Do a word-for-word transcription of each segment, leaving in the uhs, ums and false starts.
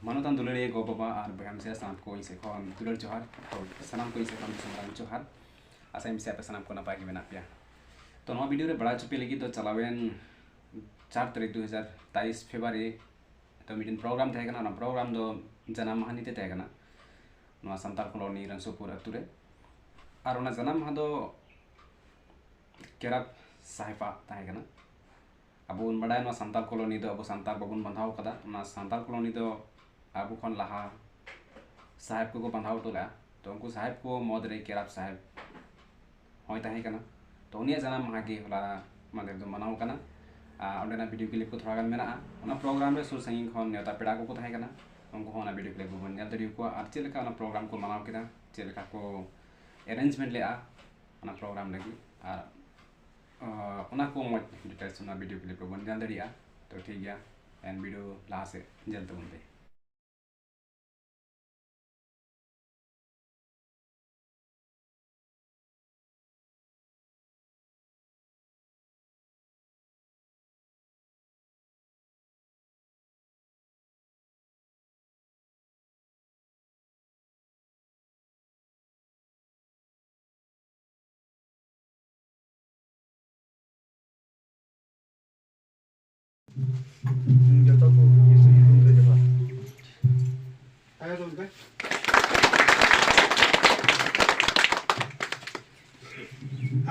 ᱢᱟᱱᱚᱛᱟᱱ ᱫᱩᱞᱟᱹᱲᱤᱭᱟᱹ ᱜᱚ-ᱵᱟᱵᱟ ᱟᱨ ᱵᱚᱭᱦᱟ ᱢᱤᱥᱮᱨᱟ, ᱥᱟᱱᱟᱢ ᱠᱚ ᱤᱧ ᱥᱮᱫ ᱠᱷᱚᱱ ᱫᱩᱞᱟᱹᱲ ᱡᱚᱦᱟᱨ᱾ ᱛᱚ, ᱥᱟᱱᱟᱢ ᱠᱚ ᱤᱧ ᱥᱮᱫ ᱠᱷᱚᱱ ᱫᱤᱥᱚᱢ ᱢᱟᱨᱟᱝ ᱡᱚᱦᱟᱨ᱾ ᱟᱥᱟᱭᱟᱹᱧ ᱥᱮ ᱟᱯᱮ ᱥᱟᱱᱟᱢ ᱠᱚ ᱱᱟᱯᱟᱭ ᱜᱮ ᱢᱮᱱᱟᱜ ᱯᱮᱭᱟ᱾ ᱛᱚ, ᱱᱚᱣᱟ ᱵᱷᱤᱰᱤᱭᱳ ᱨᱮ ᱵᱟᱲᱟᱭ ᱦᱚᱪᱚ ᱯᱮ ᱞᱟᱹᱜᱤᱫ ᱫᱚ ᱪᱟᱞᱟᱣᱮᱱ ᱪᱟᱨ ᱛᱟᱹᱨᱤᱠᱷ ᱫᱩ ᱦᱟᱡᱟᱨ ᱛᱮᱭᱤᱥ ᱯᱷᱮᱵᱽᱨᱩᱣᱟᱨᱤ ᱫᱚ ᱢᱤᱫᱴᱮᱱ ᱯᱨᱳᱜᱨᱟᱢ ᱛᱟᱦᱮᱸ ᱠᱟᱱᱟ᱾ ᱚᱱᱟ ᱯᱨᱳᱜᱨᱟᱢ ᱫᱚ ᱡᱟᱱᱟᱢ ᱢᱟᱦᱟ ᱱᱤᱭᱮ ᱛᱟᱦᱮᱸ ᱠᱟᱱᱟ, ᱱᱚᱣᱟ ᱥᱟᱱᱛᱟᱲ ᱠᱚᱞᱚᱱᱤ ᱨᱟᱝᱥᱩᱯᱩᱨ ᱟᱹᱛᱩ ᱨᱮ᱾ ᱟᱨ ᱚᱱᱟ ᱡᱟᱱᱟᱢ ᱢᱟᱦᱟ ᱫᱚ ᱠᱮᱨᱟᱯ ᱥᱟᱦᱮᱵᱟᱜ ᱛᱟᱦᱮᱸ ᱠᱟᱱᱟ᱾ ᱟᱵᱚ ᱵᱚᱱ ᱵᱟᱰᱟᱭᱟ, ᱱᱚᱣᱟ ᱥᱟᱱᱛᱟᱲ ᱠᱚᱞᱚᱱᱤ ᱫᱚ ᱟᱵᱚ ᱥᱟᱱᱛᱟᱲ ᱵᱟᱵᱚᱱ ᱵᱟᱸᱫᱷᱟᱣ ᱠᱟᱫᱟ᱾ ᱚᱱᱟ ᱥᱟᱱᱛᱟᱲ ᱠᱚᱞᱚᱱᱤ ᱫᱚ ᱟᱵᱚ ᱠᱷᱚᱱ ᱞᱟᱦᱟ ᱥᱟᱦᱮᱵᱽ ᱠᱚᱠᱚ ᱵᱟᱸᱫᱷᱟᱣ ᱦᱚᱴᱚ ᱞᱮᱫᱼᱟ᱾ ᱛᱚ, ᱩᱱᱠᱩ ᱥᱟᱦᱮᱵᱽ ᱠᱚ ᱢᱩᱫᱽ ᱨᱮ ᱠᱮᱨᱟᱯ ᱥᱟᱦᱮᱵᱽ ᱦᱚᱸᱭ ᱛᱟᱦᱮᱸ ᱠᱟᱱᱟ᱾ ᱛᱚ, ᱩᱱᱤᱭᱟᱜ ᱡᱟᱱᱟᱢ ᱢᱟᱦᱟ ᱜᱮ ᱦᱚᱞᱟ ᱢᱟᱫᱷᱮᱨ ᱫᱚ ᱢᱟᱱᱟᱣ ᱠᱟᱱᱟ᱾ ᱟᱨ ᱚᱸᱰᱮᱱᱟᱜ ᱵᱷᱤᱰᱤᱭᱳ ᱠᱞᱤᱯ ᱠᱚ ᱛᱷᱚᱲᱟ ᱜᱟᱱ ᱢᱮᱱᱟᱜᱼᱟ᱾ ᱚᱱᱟ ᱯᱨᱳᱜᱨᱟᱢ ᱨᱮ ᱥᱩᱨ ᱥᱟᱺᱜᱤᱧ ᱠᱷᱚᱱ ᱱᱮᱣᱛᱟ ᱯᱮᱲᱟ ᱠᱚᱠᱚ ᱛᱟᱦᱮᱸ ᱠᱟᱱᱟ, ᱩᱱᱠᱩ ᱦᱚᱸ ᱚᱱᱟ ᱵᱷᱤᱰᱤᱭᱳ ᱠᱞᱤᱯ ᱠᱚᱵᱚᱱ ᱧᱮᱞ ᱫᱟᱲᱮᱭᱟᱠᱚᱣᱟ᱾ ᱟᱨ ᱪᱮᱫ ᱞᱮᱠᱟ ᱚᱱᱟ ᱯᱨᱳᱜᱨᱟᱢ ᱠᱚ ᱢᱟᱱᱟᱣ ᱠᱮᱫᱟ, ᱪᱮᱫ ᱞᱮᱠᱟ ᱠᱚ ᱮᱨᱮᱧᱡᱽᱢᱮᱱᱴ ᱞᱮᱫᱼᱟ ᱚᱱᱟ ᱯᱨᱳᱜᱨᱟᱢ ᱞᱟᱹᱜᱤᱫ, ᱟᱨ, ᱟᱸ, ᱚᱱᱟ ᱠᱚ ᱢᱚᱡᱽ ᱰᱤᱴᱮᱞᱥ ᱚᱱᱟ ᱵᱷᱤᱰᱤᱭᱳ ᱠᱞᱤᱯ ᱨᱮᱵᱚᱱ ᱧᱮᱞ ᱫᱟᱲᱮᱭᱟᱜᱼᱟ᱾ ᱛᱚ, ᱴᱷᱤᱠ ᱜᱮᱭᱟ, ᱮᱱ ᱵᱷᱤᱰᱤᱭᱳ ᱞᱟᱦᱟ ᱥᱮᱫ ᱧᱮᱞ ᱛᱟᱵᱚᱱ ᱯᱮ᱾ ᱡᱚᱛᱚ ᱠᱚ ᱡᱤᱥᱩ ᱧᱩᱛᱩᱢ ᱛᱮ ᱡᱚᱦᱟᱨ᱾ ᱦᱮᱸ ᱜᱚᱢᱠᱮ᱾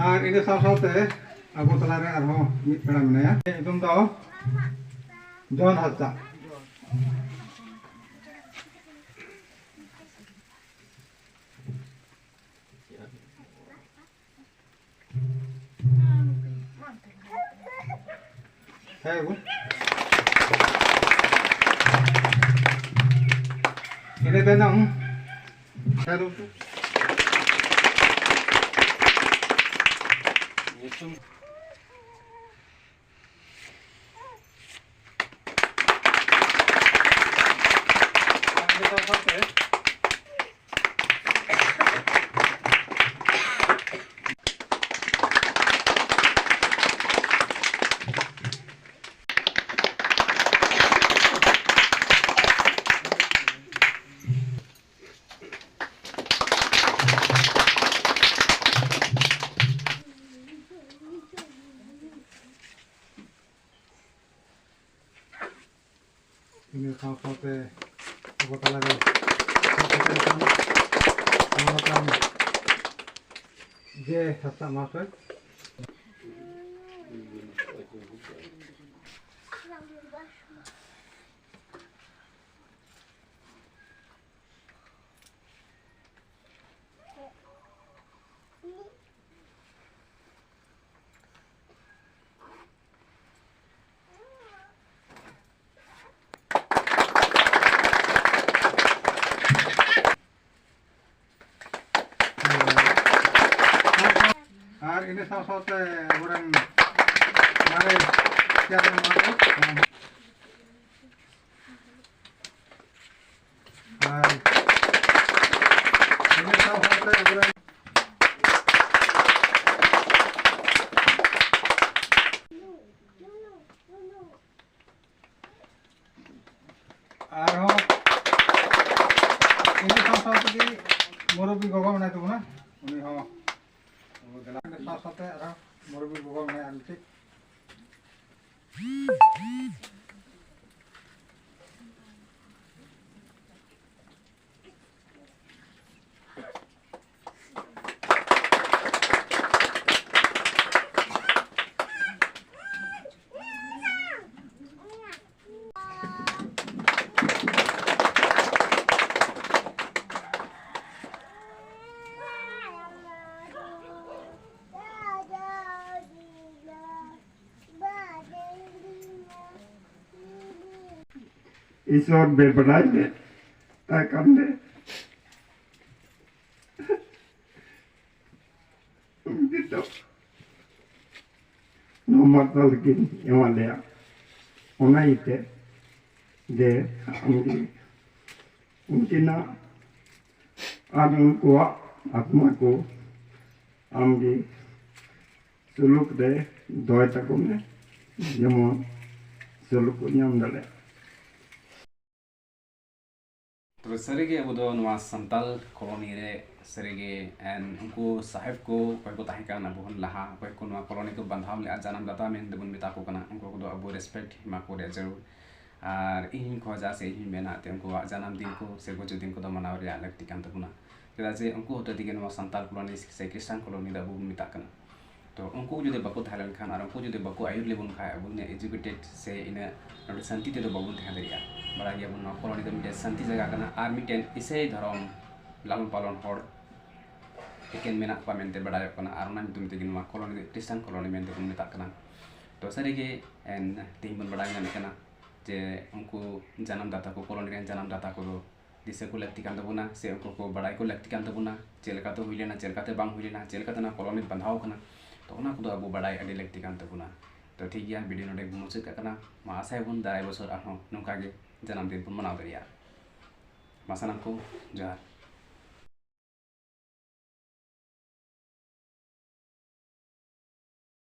ᱟᱨ ᱤᱱᱟᱹ ᱥᱟᱶ ᱥᱟᱶᱛᱮ ᱟᱵᱚ ᱛᱟᱞᱟᱨᱮ ᱟᱨᱦᱚᱸ ᱢᱤᱫ ᱯᱮᱲᱟ ᱢᱮᱱᱟᱭᱟ᱾ ᱧᱩᱛᱩᱢ ᱫᱚ ᱡᱚᱱ ᱦᱟᱸᱥᱫᱟ᱾ ᱦᱮᱸ ᱜᱚ᱾ ᱤᱱᱟᱹ ᱛᱟᱭᱱᱚᱢ, ᱦᱮᱸ ᱜᱚ᱾ ᱤᱱᱟᱹ ᱥᱟᱶ ᱥᱟᱶᱛᱮ ᱟᱵᱚ ᱛᱟᱞᱟᱨᱮ ᱥᱮᱴᱮᱨ ᱟᱠᱟᱱ ᱢᱟᱱᱚᱛᱟᱱ ᱡᱮ ᱦᱟᱸᱥᱫᱟᱜ ᱢᱟᱦᱟᱥᱚᱭ᱾ ᱟᱨ ᱤᱱᱟᱹ ᱥᱟᱶ ᱥᱟᱶᱛᱮ ᱟᱵᱚᱨᱮᱱ ᱢᱟᱨᱮ ᱪᱮᱭᱟᱨᱢᱮᱱ ᱢᱟᱦᱟᱥᱚᱭ, ᱟᱨ ᱤᱱᱟᱹ ᱥᱟᱶ ᱥᱟᱶᱛᱮ ᱟᱵᱚᱨᱮᱱ ᱟᱨᱦᱚᱸ ᱤᱱᱟᱹ ᱥᱟᱶ ᱥᱟᱶ ᱛᱮᱜᱮ ᱢᱩᱨᱩᱵᱤ ᱜᱚᱜᱚ ᱢᱮᱱᱟᱭ ᱛᱟᱵᱚᱱᱟ, ᱩᱱᱤ ᱦᱚᱸ ᱫᱮᱞᱟ᱾ ᱤᱱᱟᱹ ᱥᱟᱶ ᱥᱟᱶᱛᱮ ᱟᱨᱦᱚᱸ ᱢᱩᱨᱩᱵᱤ ᱜᱚᱜᱚ ᱢᱮᱱᱟᱭᱟ ᱟᱨ ᱢᱤᱫᱴᱤᱡ᱾ ᱤᱥᱚᱨ ᱵᱮᱵᱟᱰᱟᱭ ᱢᱮ ᱛᱟᱭ ᱠᱟᱱ ᱫᱮ᱾ ᱩᱱᱠᱤᱱ ᱫᱚ ᱱᱚᱣᱟ ᱢᱟᱨᱥᱟᱞ ᱠᱤᱱ ᱮᱢᱟ ᱞᱮᱭᱟ᱾ ᱚᱱᱟ ᱤᱭᱟᱹᱛᱮ ᱡᱮ ᱟᱢᱜᱮ ᱩᱱᱠᱤᱱᱟᱜ ᱟᱨ ᱩᱱᱠᱩᱣᱟᱜ ᱟᱛᱢᱟ ᱠᱚ ᱟᱢᱜᱮ ᱥᱩᱞᱩᱠ ᱨᱮ ᱫᱚᱦᱚᱭ ᱛᱟᱠᱚ ᱢᱮ, ᱡᱮᱢᱚᱱ ᱥᱩᱞᱩᱠ ᱠᱚ ᱧᱟᱢ ᱫᱟᱲᱮᱭᱟᱜ᱾ ᱛᱚᱵᱮ ᱥᱟᱹᱨᱤᱜᱮ ᱟᱵᱚ ᱫᱚ ᱱᱚᱣᱟ ᱥᱟᱱᱛᱟᱞ ᱠᱚᱞᱚᱱᱤ ᱨᱮ ᱥᱟᱹᱨᱤᱜᱮ, ᱮᱱ, ᱩᱱᱠᱩ ᱥᱟᱦᱮᱵᱽ ᱠᱚ ᱚᱠᱚᱭ ᱠᱚ ᱛᱟᱦᱮᱸ ᱠᱟᱱ ᱟᱵᱚ ᱠᱷᱚᱱ ᱞᱟᱦᱟ, ᱚᱠᱚᱭ ᱠᱚ ᱱᱚᱣᱟ ᱠᱚᱞᱚᱱᱤ ᱠᱚ ᱵᱟᱸᱫᱷᱟᱣ ᱞᱮᱫᱼᱟ, ᱡᱟᱱᱟᱢ ᱫᱟᱛᱟ ᱢᱮᱱᱛᱮ ᱵᱚᱱ ᱢᱮᱛᱟ ᱠᱚ ᱠᱟᱱᱟ, ᱩᱱᱠᱩ ᱠᱚᱫᱚ ᱟᱵᱚ respect ᱮᱢᱟ ᱠᱚ ᱨᱮᱭᱟᱜ ᱡᱟᱹᱨᱩᱲ᱾ ᱟᱨ ᱤᱧ ᱠᱷᱚᱡᱟ ᱥᱮ ᱤᱧ ᱢᱮᱱᱟ ᱛᱮ ᱩᱱᱠᱩᱣᱟᱜ ᱡᱟᱱᱟᱢ ᱫᱤᱱ ᱠᱚ ᱥᱮ ᱜᱩᱡᱩᱜ ᱫᱤᱱ ᱠᱚᱫᱚ ᱢᱟᱱᱟᱣ ᱨᱮᱭᱟᱜ ᱞᱟᱹᱠᱛᱤ ᱠᱟᱱ ᱛᱟᱵᱚᱱᱟ᱾ ᱪᱮᱫᱟᱜ ᱡᱮ ᱩᱱᱠᱩ ᱦᱚᱛᱮ ᱛᱮᱜᱮ ᱱᱚᱣᱟ ᱥᱟᱱᱛᱟᱲ ᱠᱚᱞᱚᱱᱤ ᱥᱮ ᱠᱷᱨᱤᱥᱴᱟᱱ ᱠᱚᱞᱚᱱᱤ ᱫᱚ ᱟᱵᱚ ᱵᱚᱱ ᱢᱮᱛᱟᱜ ᱠᱟᱱᱟ᱾ ᱛᱚ ᱩᱱᱠᱩ ᱡᱩᱫᱤ ᱵᱟᱠᱚ ᱛᱟᱦᱮᱸ ᱞᱮᱱᱠᱷᱟᱱ ᱟᱨ ᱩᱱᱠᱩ ᱡᱩᱫᱤ ᱵᱟᱠᱚ ᱟᱹᱭᱩᱨ ᱞᱮᱵᱚᱱ ᱠᱷᱟᱱ ᱟᱵᱚ ᱤᱱᱟᱹ ᱮᱡᱩᱠᱮᱴᱮᱰ ᱥᱮ ᱤᱱᱟᱹ ᱱᱚᱰᱮ ᱥᱟᱱᱛᱤ ᱛᱮᱫᱚ ᱵᱟᱵᱚᱱ ᱛᱟᱦᱮᱸ ᱫᱟᱲᱮᱭᱟᱜᱼᱟ᱾ ᱵᱟᱲᱟᱭ ᱜᱮᱭᱟᱵᱚᱱ ᱱᱚᱣᱟ ᱠᱚᱞᱚᱱᱤ ᱫᱚ ᱢᱤᱫᱴᱮᱱ ᱥᱟᱱᱛᱤ ᱡᱟᱭᱜᱟ ᱠᱟᱱᱟ ᱟᱨ ᱢᱤᱫᱴᱮᱱ ᱤᱥᱟᱹᱭ ᱫᱷᱚᱨᱚᱢ ᱞᱟᱞᱚᱱ ᱯᱟᱞᱚᱱ ᱦᱚᱲ ᱮᱠᱮᱱ ᱢᱮᱱᱟᱜ ᱠᱚᱣᱟ ᱢᱮᱱᱛᱮ ᱵᱟᱲᱟᱭᱚᱜ ᱠᱟᱱᱟ᱾ ᱟᱨ ᱚᱱᱟ ᱧᱩᱛᱩᱢ ᱛᱮᱜᱮ ᱱᱚᱣᱟ ᱠᱚᱞᱚᱱᱤ ᱫᱚ ᱠᱷᱨᱤᱥᱴᱟᱱ ᱠᱚᱞᱚᱱᱤ ᱢᱮᱱᱛᱮ ᱵᱚᱱ ᱢᱮᱛᱟᱜ ᱠᱟᱱᱟ᱾ ᱛᱚ ᱥᱟᱹᱨᱤᱜᱮ ᱮᱱ ᱛᱮᱦᱮᱧ ᱵᱚᱱ ᱵᱟᱲᱟᱭ ᱧᱟᱢᱮᱫ ᱠᱟᱱᱟ ᱡᱮ ᱩᱱᱠᱩ ᱡᱟᱱᱟᱢ ᱫᱟᱛᱟ ᱠᱚ, ᱠᱚᱞᱚᱱᱤ ᱨᱮᱱ ᱡᱟᱱᱟᱢ ᱫᱟᱛᱟ ᱠᱚᱫᱚ ᱫᱤᱥᱟᱹ ᱠᱚ ᱞᱟᱹᱠᱛᱤ ᱠᱟᱱ ᱛᱟᱵᱚᱱᱟ ᱥᱮ ᱩᱱᱠᱩ ᱠᱚ ᱵᱟᱲᱟᱭ ᱠᱚ ᱞᱟᱹᱠᱛᱤ ᱠᱟᱱ ᱛᱟᱵᱚᱱᱟ, ᱪᱮᱫ ᱞᱮᱠᱟᱛᱮ ᱦᱩᱭ ᱞᱮᱱᱟ, ᱪᱮᱫ ᱞᱮᱠᱟᱛᱮ ᱵᱟᱝ ᱦᱩᱭ ᱞᱮᱱᱟ, ᱪᱮᱫ ᱞᱮᱠᱟᱛᱮ ᱱᱚᱣᱟ ᱠᱚᱞᱚᱱᱤ ᱵᱟᱸᱫᱷᱟᱣ ᱠᱟᱱᱟ᱾ ᱛᱚ ᱚᱱᱟ ᱠᱚᱫᱚ ᱟᱵᱚ ᱵᱟᱲᱟᱭ ᱟᱹᱰᱤ ᱞᱟᱹᱠᱛᱤ ᱠᱟᱱ ᱛᱟᱵᱚᱱᱟ᱾ ᱛᱚ ᱴᱷᱤᱠ ᱜᱮᱭᱟ, ᱵᱷᱤᱰᱤᱭᱳ ᱱᱚᱰᱮ ᱜᱮ ᱢᱩᱪᱟᱹᱫ ᱠᱟᱜ ᱠᱟᱱᱟ᱾ ᱢᱟ ᱟᱥᱟᱭᱟᱵᱚᱱ ᱫᱟᱨᱟᱭ ᱵᱚᱪᱷᱚᱨ ᱟᱨᱦᱚᱸ ᱱᱚᱝᱠᱟ ᱜᱮ ᱡᱟᱱᱟᱢ ᱫᱤᱱ ᱵᱚᱱ ᱢᱟᱱᱟᱣ ᱫᱟᱲᱮᱭᱟᱜᱼᱟ᱾ ᱢᱟ ᱥᱟᱱᱟᱢ ᱠᱚ ᱡᱚᱦᱟᱨ᱾